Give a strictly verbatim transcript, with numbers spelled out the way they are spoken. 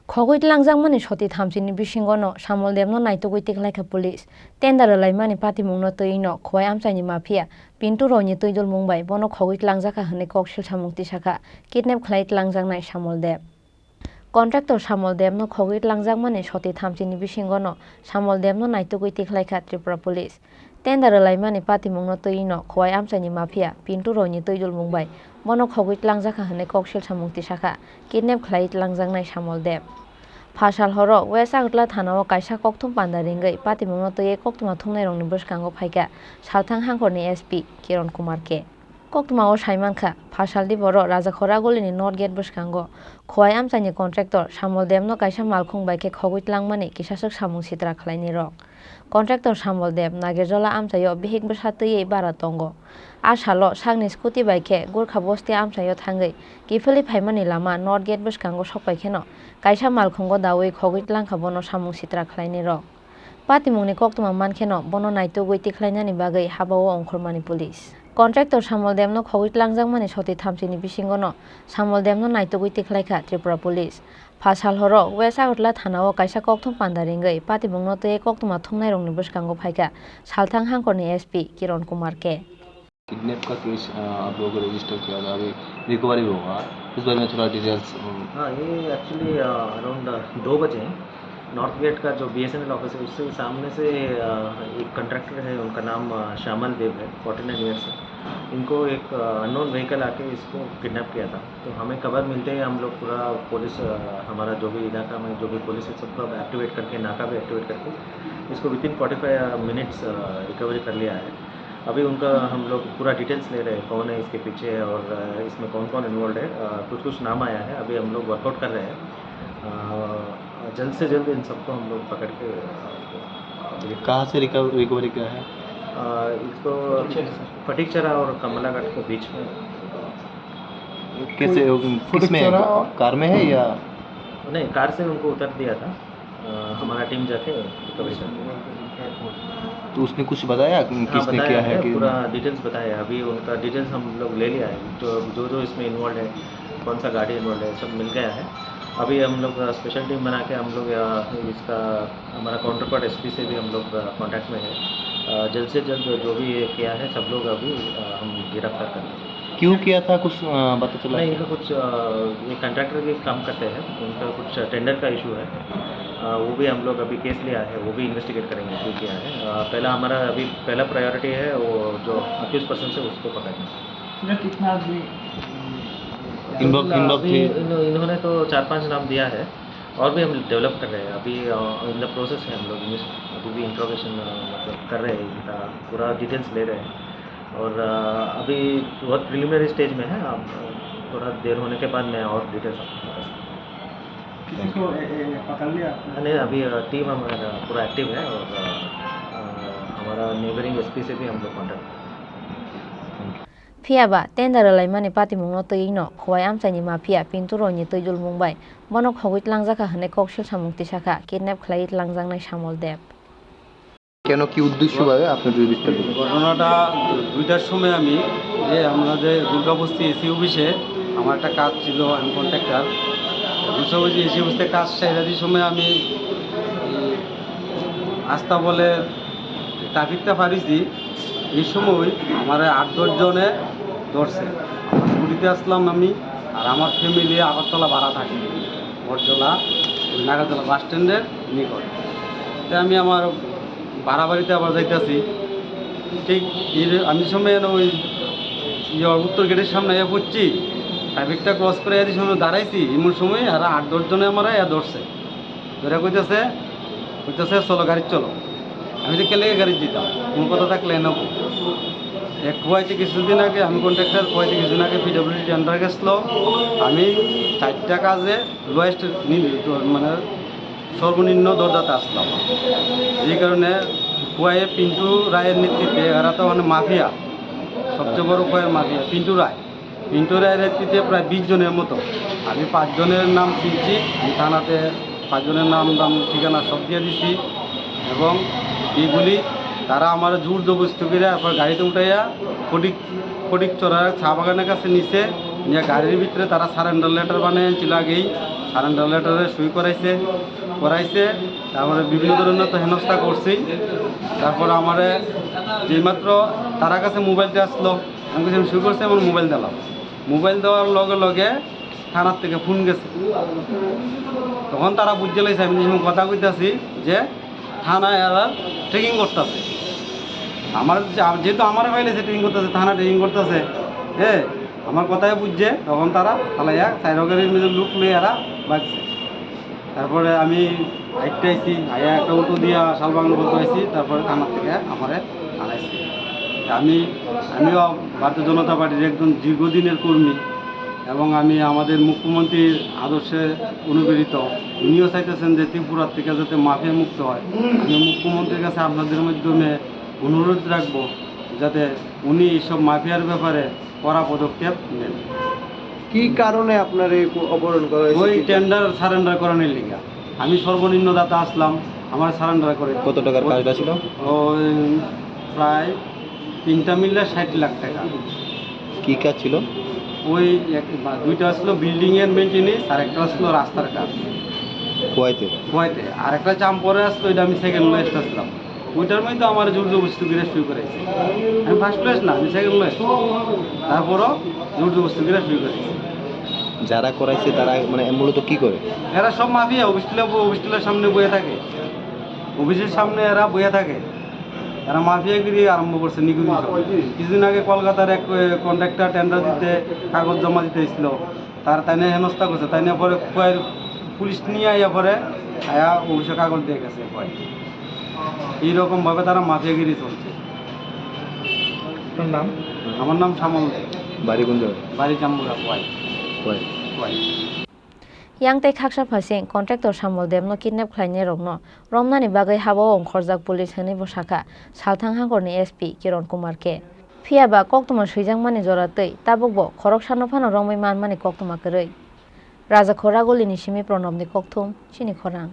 Khogwi tlangjakmani soti thamchini bisingono Samol Debno naitugwi tikhlaikha police. Tender rwlaimani patimungno twiwino Khowai amchaini mafia Pintu Royni twidulmung bai bono khogwi tlangjakha hwnwi kok silsamung tisakha kidnap khlai tlangjaknai Samol Deb. Contractor Samol Debno khogwi tlangjakmani soti thamchini bisingono Samol Debno naitugwi tikhlaikha Tripura police. Tender rwlaimani patimungno twiwino Khowai amchaini mafia Pintu Royni twidulmung bai bono khogwi tlangjakha hwnwi kok silsamung tisakha kidnap khlai tlangjaknai Samol Deb. Phasal horo West Agartala thanao kaisa kokthum panda ringwi patimungno twiwi koktwma thumnairokni bwskango phaikha Salthang hangkhorni S P Kiron Kumar K. Koktwmao saimankha, phasalni boro Rajakhora golini North Gate bwskango Khowai amchaini contractor Samol Debno kaisa malkhung bai khe khogwi tlangmani kisaswk samung sitra khlainai rok. Contractor Samol Deb Nagerjola amchaio bihik bwsa twiwi bara tongo. A salo sakni scooty bai khe Gurkha Bosti amchaio thangwi kiphilwi phaimani lama North Gate bwskango sokpai kheno kaisa malkhungo daui khogwi tlangkha bono samung sitra khlainai rok. Patimungni koktwma mankheno bono naitugwi tikhlainani bagwi habao ongkhormani police. Contractor Samol Debno khogwi tlangjakmani soti thamchini bisingono Samol Debno naitugwi tikhlaikha Tripura police. Phasal horo West Agartala thanao kaisa kokthum panda ringwi patimungno twiwi koktwma thumnairokni bwskango phaikha Salthang hangkhorni S P Kiron Kumar K. Kidnap का केस, अ, आप लोगों को रजिस्टर किया था, अभी रिकवरी हुआ, इस बारे में थोड़ा डिटेल्स, अ, हाँ, ये एक्चुअली, अ, अराउंड, अ, दो बजे नॉर्थ गेट का जो बीएसएनएल ऑफिस है, उससे सामने से, अ, एक कॉन्ट्रैक्टर है, उनका नाम, अ, श्यामल देव है, फ़ोर्टी नाइन ईयर्स है। इनको एक, अ, अननोन व्हीकल आके इसको किडनैप किया था। तो हमें खबर मिलते ही हम लोग पूरा पुलिस, अ, हमारा जो भी इलाका में जो भी पुलिस है, सबको एक्टिवेट करके, नाका भी एक्टिवेट करके इसको within forty five minutes, uh, recovery कर लिया है। अभी उनका हम लोग पूरा डिटेल्स ले रहे हैं, कौन है इसके पीछे और, अ, इसमें कौन-कौन इन्वॉल्व है। अ, कुछ-कुछ नाम आया है, अभी हम लोग वर्कआउट कर रहे हैं। अ, जल्द से जल्द इन सबको हम लोग पकड़ के, अ, अभी कहाँ से रिकव-, रिकवरी किया है? अ, इसको फटीकचरा और कमलाघाट के बीच में। कैसे, किसमें? फटीकचरा और कार में है या? नहीं, कार से उनको उतर दिया था। अ, हमारा टीम जाके रिकवरी कर लिया। तो उसने कुछ बताया कि हाँ, किसने बताया किया है है, कि पूरा डिटेल्स बताया है। अभी उनका डिटेल्स हम लोग ले लिया है, जो, जो, जो इसमें इन्वॉल्व है, कौन सा गाड़ी इन्वॉल्व है, सब मिल गया है। अभी हम लोग, अ, स्पेशल टीम बना के हम लोग, अ, इसका हमारा काउंटर पार्ट एसपी से भी हम लोग, अ, कॉन्टैक्ट में है। अ, जल्द से जल्द जो भी ये किया है, सब लोग अभी, अ, हम गिरफ्तार कर लेंगे। क्यों किया था, कुछ, अ, पता चला नहीं, क्या? इनका कुछ, अ, ये कॉन्ट्रैक्टर के काम करते हैं, उनका कुछ टेंडर का इशू है। अ, वो भी हम लोग अभी केस लिया है, वो भी इन्वेस्टिगेट करेंगे क्यों किया है। अ, पहला हमारा अभी पहला प्रायोरिटी है वो जो अक्यूज पर्सन है उसको पकड़ना। इसमें कितना आदमी इन्वॉल्व, इन्वॉल्व अभी थे? इन-, इन्होंने तो चार पांच नाम दिया है। और भी हम डेवलप कर रहे हैं, अभी, अ, इन द प्रोसेस है हम लोग, इन्वेस्ट-, अभी भी इंट्रोगेशन, अ, मतलब कर रहे हैं, इनका पूरा डिटेल्स ले रहे हैं। और, अ, अभी बहुत प्रिलिमिनरी स्टेज में है, अब थोड़ा देर होने के बाद मैं और डिटेल्स आपको बता सकता हूँ। किसी को, ए, ए, पकड़ लिया आपने? नहीं, अभी, अ, टीम हमारा पूरा एक्टिव है और, अ, अ, हमारा नेबरिंग एसपी से भी हम लोग कॉन्टैक्ट कर रहे हैं। Phiya ba tender rwlaimani patimungno twiwi no Khowai amchaini mafia Pintu Royni twidulmung bai bono khogwi tlangjakha hwnwi kok silsamung tisakha kidnap khlaiwi tlangjaknai Samol Deb. কেন, কি উদ্দেশ্যভাবে আপনি যদি বিস্তারিত বলেন? ঘটনাটা দুইটার সময় আমি যে আমাদের দুর্গাবস্তি এসি অফিসে আমার একটা কাজ ছিল, আমি কন্ট্রাক্টর। বুঝতে বুঝি এসি অফিসে কাজ সাইডারি সময় আমি আস্তা বলে ট্রাফিকটা ফারিছি। এই সময় আমার আট দশ জনে ধরছে। আমার স্কুটিতে আসলাম আমি, আর আমার ফ্যামিলি আগরতলা ভাড়া থাকে, বটজলা, ওই নাগারতলা বাস স্ট্যান্ডের নিকট। তাই আমি আমার ভাড়া বাড়িতে আবার যাইতাছি। ঠিক এই যে আমি সময় এনে ওই ইয়ে উত্তর গেটের সামনে এসে পড়ছি, ট্রাফিকটা ক্রস করে এসে সময় দাঁড়াইছি, এমন সময় আর আট দশ জনে আমার এ ধরছে। ধরে কইতেছে, কইতেছে, "চলো, গাড়ি চলো।" আমি তো কেলে গাড়ি দিতাম, কোনো কথা থাকলে নেবো। এক কুয়াইতে কিছুদিন আগে, আমি কন্ট্রাক্টর, কুয়াইতে কিছুদিন আগে পিডব্লিউডি টেন্ডার গেছিল, আমি চারটা কাজে লোয়েস্ট মানে সর্বনিম্ন দরজাতে আসলাম। এই কারণে কুয়াইয়ে পিন্টু রায়ের নেতৃত্বে, এরা তো মানে মাফিয়া, সবচেয়ে বড় কুয়াইয়ের মাফিয়া পিন্টু রায়। পিন্টু রায়ের নেতৃত্বে প্রায় বিশ জনের মতো। আমি পাঁচজনের নাম চিনছি, আমি থানাতে পাঁচজনের নাম, দাম, ঠিকানা সব দিয়ে দিছি। এবং এইগুলি তারা আমার জোর জবরদস্তি করে একবার গাড়িতে উঠাইয়া ফটিক, ফটিক চড়ার চা বাগানের কাছে নিছে। যে গাড়ির ভিতরে তারা সারেন্ডার লেটার বানাই আনছিল আগেই, সারেন্ডার লেটারে সই করাইছে, করাইছে, তারপরে বিভিন্ন ধরনের তো হেনস্থা করছি। তারপর আমারে যেইমাত্র তারা কাছে মোবাইলটা আসলো, আমি কাছে সই করছি, আমার মোবাইল দিলাম। মোবাইল দেওয়ার লগে লগে থানার থেকে ফোন গেছে। তখন তারা বুঝে লাইছে আমি যে সময় কথা কইতাছি যে থানায় এরা ট্রেকিং করতেছে। আমার যে-, যেহেতু আমার ফাইলে সে ট্রেকিং করতেছে, থানা ট্রেকিং করতেছে, হ্যাঁ, আমার কথায় বুঝছে, তখন তারা ফালাইয়া চাইরোগাড়ির মধ্যে লুক লই এরা বাগছে। তারপরে আমি আইতে আইছি, আইয়া একটা অটো দিয়া শালবাগান পর্যন্ত আইছি, তারপরে থানা থেকে আমারে আনাইছে। আমি, আমিও ভারতীয় জনতা পার্টির একজন দীর্ঘদিনের কর্মী এবং আমি আমাদের মুখ্যমন্ত্রীর আদর্শে অনুপ্রেরিত। উনিও চাইতেছেন যে ত্রিপুরা থেকে যাতে মাফিয়া মুক্ত হয়। আমি মুখ্যমন্ত্রীর কাছে আপনাদের মাধ্যমে অনুরোধ রাখবো যাতে উনি এইসব মাফিয়ার ব্যাপারে কড়া পদক্ষেপ নেন। কি কারণে আপনার এই অপহরণ করা হয়েছে? ওই টেন্ডার সারেন্ডার করানোর লিগা। আমি সর্বনিম্ন দাতা আসলাম, আমার সারেন্ডার করে। কত টাকার কাজটা ছিল? ওই প্রায় তিনটা মিলে ষাট লাখ টাকা। কি কাজ ছিল? ওই এক, বা দুইটা আসলো বিল্ডিং এর মেইনটেনেন্স, আর একটা আসলো রাস্তার কাজ। খোয়াইতে? খোয়াইতে। আর একটা জাম পরে আসলো, এটা আমি সেকেন্ড লয়েস্ট আসলাম। ওইটার মধ্যে আমার জোর জবরদস্তি করে শুরু করেছে। আমি ফার্স্ট প্লেস না, আমি সেকেন্ড প্লেস। তারপরও জোর জবরদস্তি করে শুরু করেছে। যারা করাইছে তারা মানে মূলত কি করে? এরা সব মাফিয়া, অফিস ক্লাব, অফিস ক্লাবের সামনে বয়ে থাকে, অফিসের সামনে এরা বয়ে থাকে। এরা মাফিয়াগিরি আরম্ভ করছে নিকুচি সব। কিছুদিন আগে কলকাতার এক কন্ট্রাক্টর টেন্ডার দিতে কাগজ জমা দিতে এসেছিল, তার তাইনে হেনস্থা করছে, তাইনে পরে কয়ের পুলিশ নিয়ে আইয়া পরে আয়া অফিসে কাগজ দিয়ে গেছে কয়। এইরকম ভাবে তারা মাফিয়াগিরি চলছে। আপনার নাম? আমার নাম শ্যামল দে। বাড়ি কোন জায়গায়? বাড়ি জাম্বুরা কয়। কয়। কয়। Yang tei khaksa phasing contractor Samol Debno kidnap khlainairokno romnani bagwi habao ongkhorjak police hwnwi bo sakha, Salthang Hangkorni S P Kiron Kumar khe. Phiya ba koktwma swijakmani jora twi tabukbo khoroksano phano romwi manmani koktwma kwrwi. Rajakhor Ragolini simi Pranobni kokthum, chini khorang.